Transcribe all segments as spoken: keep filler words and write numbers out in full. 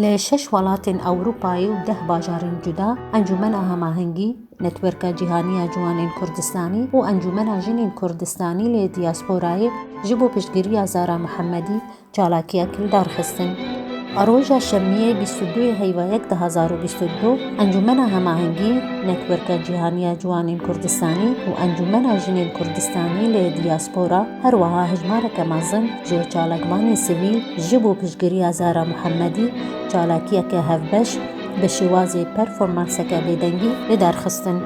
Li şeş welatên Ewropayê û deh bajarên cuda Encûmena Hemahengî, Netwerka Cîhanî ya Ciwanên Kurdistanî û Encûmena Jinên Kurdistanî lê Diyasporayê ji bo piştgiriya Zara Muhemmedî çalakiyek li dar xistin. Roja Şemiyê bîst û duyê Heyvayek du hezar û bîst û du, Encûmena Hemahengî, Netwerka Cîhanî ya Ciwanên Kurdistanî û Encûmena Jinên Kurdistanî lê Diyaspora, her wiha hejmareke mezin ji çalakvanên sivîl ji bo piştgiriya Zara Muhemmedî çalakiyeke hevbeş bi şêwazê performanseke bêdengî li dar xistin.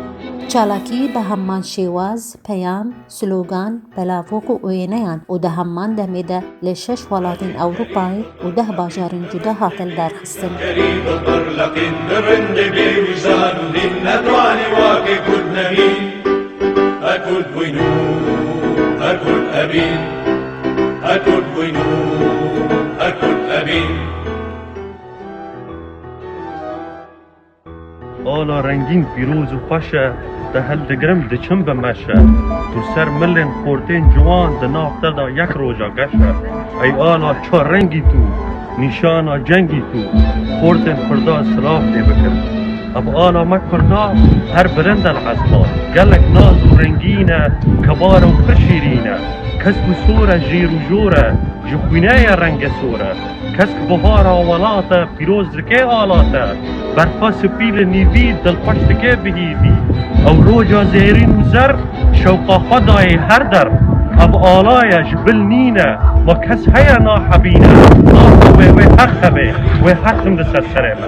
Çalakî bi heman şêwaz, peyam, slogan, belavok û wêneyan û di heman demê de li şeş welatên Ewropayê û deh bajarên cuda hate lidarxistin. Kerîm û pirliqîn, bi rindê bêwijan û hîn netwanî wakê Kurd nemîn. Her Kurd bûyn û her Kurd ebîn. Her Kurd bûyn û her Kurd ebîn. Ala rengîn pîroz û xweş e, te hildigirim diçim bi meşe. Tu ser milên xortên ciwan di nav te de yek roja geş e. Ey ala çar rengî tu, nîşana cengî tu, xortên Kurda silav tê bikin. Ev ala me Kurda her bilind e li esman. Gelek naz û rengîn e, kibar û pir şîrîn e. Kesk û sor e, jêr û jor e, ji xwînê ye rengê sor e. Kesk bihara welat e, pîroz dike ala te. Berfa spî li nîvî, dilxweş dike bi hîvî. Ew roja zêrîn û zer, şewqa xwe dayê her der. Ev ala ye, ji bil nîne. Ma kes heye nahebîne? Nabe wê, wê heq hebe, wê heq him li ser serê me.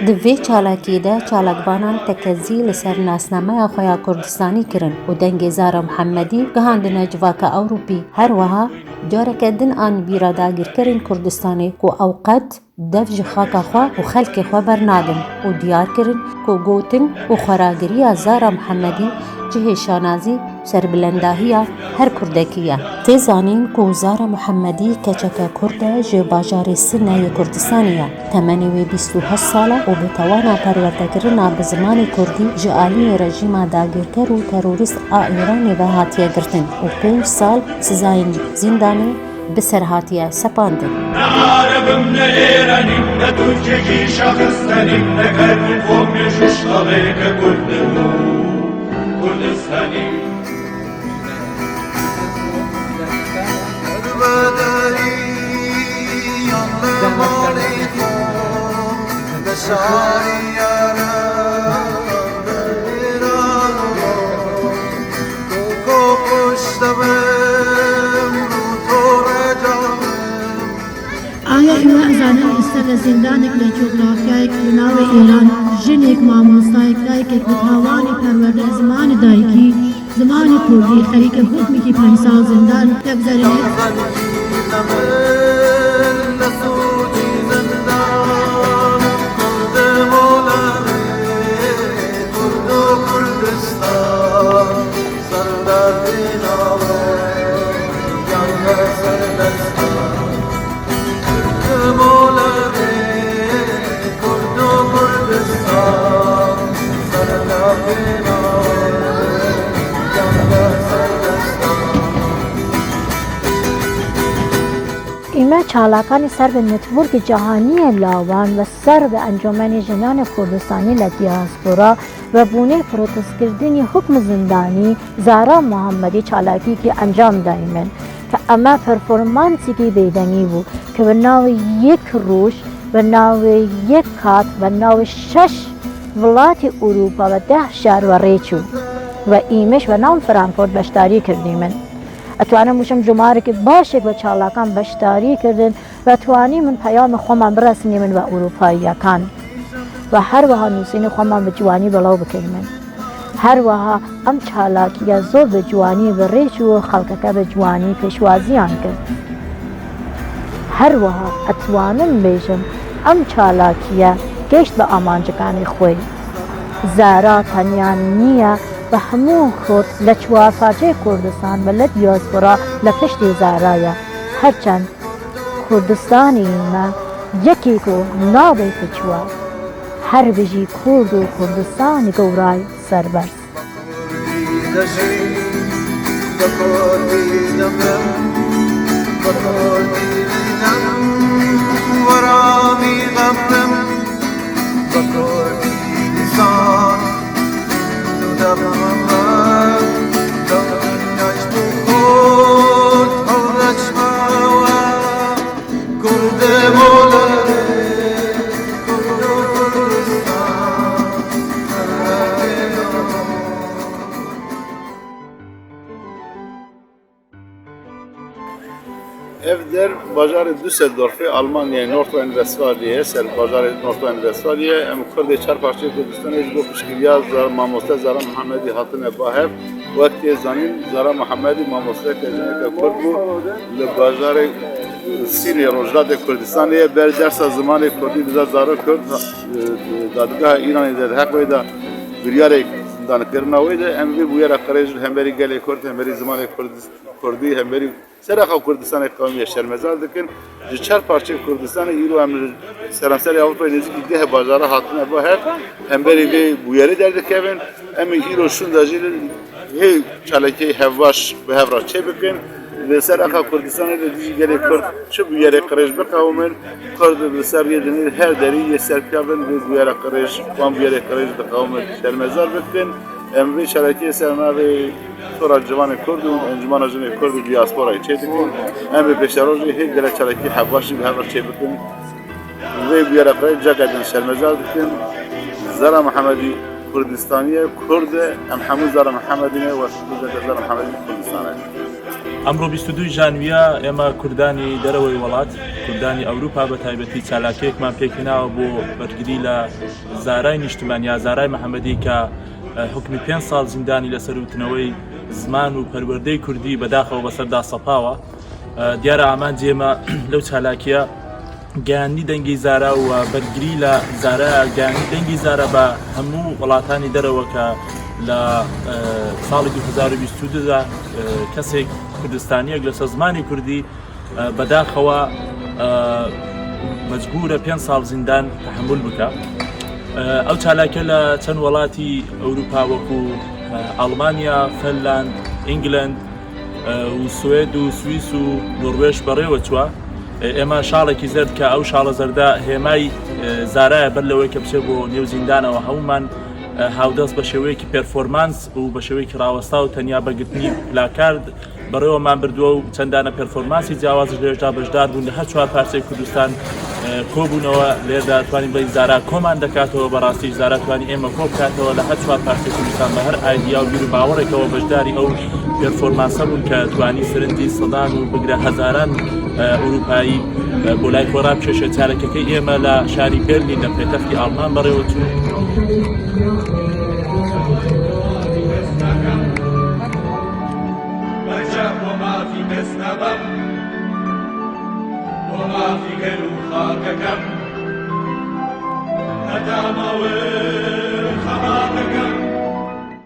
Di vê çalakiyê de çalakvanan tekezî li ser nasnameya xwe ya Kurdistanî kirin û dengê Zara Muhemmedî gihandine civaka Ewropî. Her wiha careke din an bîra dagîrkerên Kurdistanê ku ew qet dev ji xaka xwe û xelkê xwe bernadin û diyar kirin ku gotin û xweragiriya Zara Muhemmedî cihê şanazî û serbilendahiya her Kurdekî ye. Tê zanîn ku Zara Muhemmedî keçeke Kurd e, ji bajarê Sinê yê Kurdistanê ye. Temenê wê bîst û heşt sal e û bi tawana perwerdekirina bi zimanê Kurdî ji aliyê rejîma dagirker û terorîst a Îranê ve hatiye girtin û pênc sal sizayên zîndanê bi ser hatiye sepandin. Ne Areb im, ne Êrenî, ne Tirkekî Şaxistanî, ne Kerkûk, Xomê, Şuşkalê, ke Kurd im û Kurdistanî. Derbederî yan li malê xwe, li şarî Êran, li Êran û Aya ê we ez zanim, li ser zîndanek li cografyayek li navê Êran, jinek, mamostayek, dayikek bi tawanî perwerde zimanê dayikî, zimanê kurdî, xerîke hukmekî pênc sal zîndan tevgerîne. Îme çalakanê ser bi Networkê Cîhanî yê Lawan ve ser bi Encûmenê Jinanê Kurdistanî li Diyaspora ve bûnê protestkirdinî hukm zindanî Zara Muhammedî çalakîkî encam dayîmin ke eme performansekî bêdengî bû ke bi navê yek roj, bi navê yek kat, bi navê şeş welatê Ewropa ve deh şer ve rê çû ve îmiş ve nav Frankfurt beşdarî kirdîmin. Etwanim bişim cumarekî başek ve çalakan beşdarî kirdin ve twanî min peyamê xweman biresînîmin ve Ewropayiyekan ve her wiha nûsînê xweman bi ciwanî belaw bikirimin. Her wiha em çalakiye zor bi ciwanî bi rê çû û xelkeke bi ciwanî pêşwaziyan kir. Her wiha etwanim bêjim, em çalakiye geşt bi amancikanê xwe. Zara tenya niye, bi hemû Kurd li çewar parçeyê Kurdistan ve li diaspora li piştê Zara ye. Herçend Kurdistanê me yekê ku nabe piçwa. Her bijî Kurd û Kurdistan gewray serberz. Bi Kurdî deşî, bi Kurdî dimrim, bi Kurdî dînim, weramî xemim. Bajarê Düsseldorfê Almanyayê, Nordrhein-Westfaliyê, ser bajarê Nordrhein-Westfaliyê, em kurdê çar parçeyê Kurdistanê ji bo piştgiriya Zara-, mamoste Zara Mihemedî hatine ba hev. Wek tê zanîn, Zara Mihemedî mamosteyeke jineke kurd bû. Li bajarê Sînê Rojhilatê Kurdistanê ye. Ber dersa zimanê kurdî dida zarok kurd, e, dadgeha Îranê de di heq wê de biryarê zindankirina wê de. Em vê bûyera qirêj li hemberî gelê kurd, hemberî zimanê kurd, kurdî, hemberî Seraxa Kurdistanê qewimiye şermezar dikin. Ji çar parçeyê Kurdistanê îro em li seranserê Ewropayê nêzîkî deh bajara hatine ba hev, hemberî vê bûyerê derdikevin. Em ê îro şûnda jî hê çalakiyê hevbaş bi hev re çêbikin. Li ser axa Kurdistanê de dijî gelê Kurd çi bûyerê qirêj biqewimin, Kurd li ser yê dinê her derî yê serpiya bin vê bûyera qirêj, wan bûyerê qirêj diqewimin şermezar bikin. Em vê çalakiyê ser navê Şora Ciwanê Kurd û Encûmena Jinê Kurd û Diasporayê çêdikin. Em ê pêşerojê hê gelek çalakî hevbaş jî bi hev re çêbikin. Vê bûyera qirêj careke din şermezar dikin. Zara Mihemedî Kurdistanî ye, Kurd e, em hemû Zara Mihemedî ne, we Kurd e, Zara Mihemedî Kurdistan e. ئەمڕۆ بیست و دوو ژانویە ئێمە کوردانی دەرەوەی وڵات، کوردانی ئەوروپا بە تایبەتی چالاکیەکمان پێکهێناوە بۆ بەرگری لە زارای نیشتمان یا زارای محەممەدی کە، ئە، حکمی پێنج ساڵ زیندانی لەسەر وتنەوەی زمان و پەروەردەی کوردی بەداخەوە بەسەردا سەپاوە. ئە، دیارە ئامانجی ئێمە لەو چالاکیە گەیاندنی دەنگی زارا و بەرگری لە زارا، گەیاندنی دەنگی زارا بە هەموو وڵاتانی دەرەوە کە لە، ئە، ساڵی دوو هەزار و بیست و دوو دا، ئە، کەسێک کوردستانیەک لەسەر زمانی کوردی، ئە، بەداخەوە، ئە، مەجبورە پێنج ساڵ زیندان تەحەمول بکە. ئە، ئەو چالاکە لە چەند وڵاتی ئەوروپا وەکو، ئە، ئەڵمانیا، فەنلاند، ئینگلند، ئە، و سوێد و سویس و نۆروێژ بەڕێوە چووە. ئێمە شاڵێکی زەرد کە ئەو شاڵە زەردە هێمای، ئە، زارایە بەر لەوەی کە بچێت بۆ نێو زیندانەوە هەمومان، ئە، هاودەست بە شێوەیەکی پێرفۆرمانس و بە شێوەیەکی ڕاوەستا و تەنیا بەگرتنی پلاکارد بەڕێوەمان بردووە و چەندانە پێرفۆرمانسی جیاواز لێشدا بەشدار بوون لە هەر چوار پارچەی کوردستان، ئە، کۆبوونەوە لێردا توانین بڵێین زارا کۆمان دەکاتەوە، بەڕاستی زارا توانی ئێمە کۆ بکاتەوە لە هەر چوار پارچەی کوردستان بە هەر ئایدیا و بیر و باوەڕێکەوە بەشداری ئەو پێرفۆرمانسە بوون کە توانی سرنجی سەدان و بگرە هەزاران، ئە، ئەوروپایی، ئە، بۆ لای خۆرا بکێشێت. چالاکەکەی ئێمە لە شاری بەرلین لە پێتەختی ئاڵمان بەڕێوە چوو. بەرجە بۆ مافی کەس نەبەم، بۆ مافی گەل و خاکەکەم. هەتا ماوە